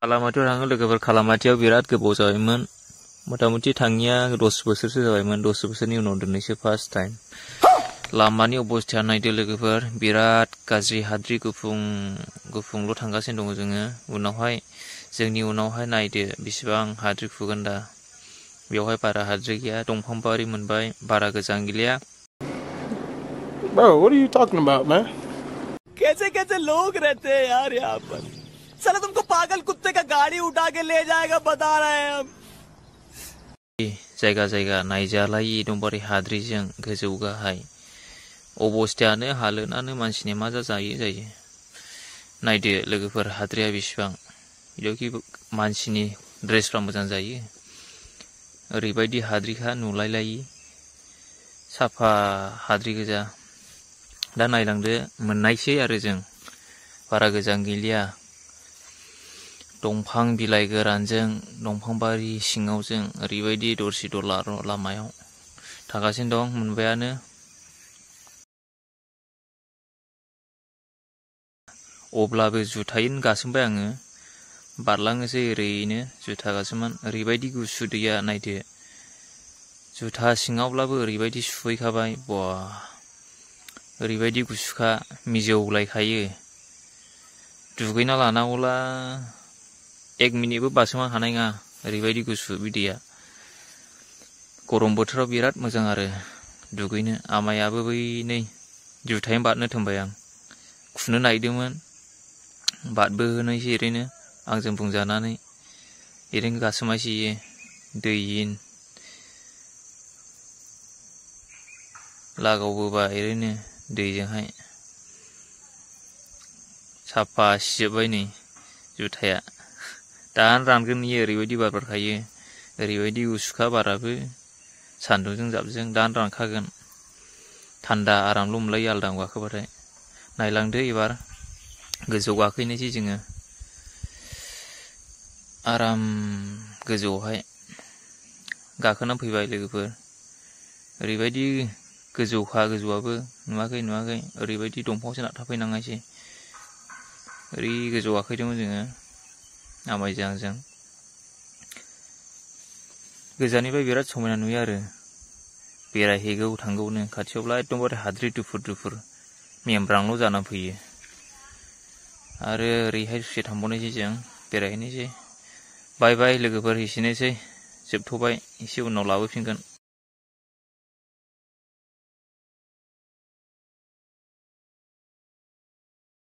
Kalamati थाङो लोगोफोर Kalamatiयाव बिराद गोबाव जाबायमोन मथा-मथि थाङिया 10 बोसोरसो जाबायमोन 10 बोसोरनि उनाव दोननायसो फार्स्ट टाइम लामानि अबस्थाया नायदो लोगोफोर बिराद गाज्रि हाद्रि गुफुंल' थांगासिनो दङ जोङो उनावहाय जोंनि उनावहाय नायदो बिसिबां हाद्रि खुगोन दा बेवहाय बारा हाद्रि गैया दंफां बारि मोनबाय बारा गोजान गैलिया Bro, what are you talking about, man? कैसे-कैसे लोग रहते हैं यार यहाँ पर साला तुमको पागल कुत्ते का गाड़ी उठा के ले जाएगा बता रहे हैं हम जायगा नायजालायि एकदमबारे हाद्रिजों गोजौ गाहाय अबस्थायानो हालोदानो मानसिनि मा जायो नायदो लोगोफोर हाद्रिया बेसेबां बेयावखि मानसिनि ड्रेसफ्रा मोजां जायो ओरैबायदि हाद्रिखा नुलायलायि साफा हाद्रि गोजा दा नायलांदो मोननायसै आरो जों बारा गोजान गैलिया दंफां बिलाइ गोरानजों दंफां बारि सिङाव जों ओरैबायदि दरसि दरला लामायाव थांगासिनो दं मोनबायानो अब्लाबो जुथायैनो गासोमबाय आङो बारलाङोसै ओरैनो जुथा गासोमोन ओरैबायदि गुसु दैया नायदो जुथा सिङावब्लाबो ओरैबायदि सुहैखाबाय बा ओरैबायदि गुसुखा मिजौलायखायो दुगैना लानांगौला 1 मिनिटबो बारसोमनो हानाय नङा ओरैबायदि गुसु बिदैया गरम बोथोराव बिराद मोजां आरो दुगैनो आमायाबो बै नै जुथायैनो बारनो थोनबाय आं खुनो नायदोंमोन बादबो होनायसै ओरैनो आंजों बुंजानानै ओरैनो गासोमायसै दैयिन लागावबोबा ओरैनो दैजोंहाय साफा सिजोबबाय नै जुथाया दान रानगोन इयो ओरैबायदि बारखायो ओरैबायदि गुसुखा बाराबो सान्दुंजों जाबजों दान रानखागोन थान्दा आरामल' मोनलायो आलदा गाखोबाथाय नायलांदो एबार गोजौ गाखोनोसै जोङो आराम गोजौआवहाय गाखोना फैबाय लोगोफोर ओरैबायदि गोजौखा गोजौआबो नुवाखै ओरैबायदि दंफांसो नारथाबफैनांनायसै ओरै गोजौ गाखोदोंमोन जोङो आमायजों आंजों गोजाननिफ्राय बिराद समायना नुयो आरो बेरायहैगौ थांगौनो खाथियावब्ला एकदमबारे हाद्रि दुफुर मेमब्रांल' जाना फैयो आरो ओरैहाय ससे थांबावनोसै जों बेरायहैनोसै बाय बाय लोगोफोर एसेनोसै जोबथ'बाय एसे उनाव लाबोफिनगोन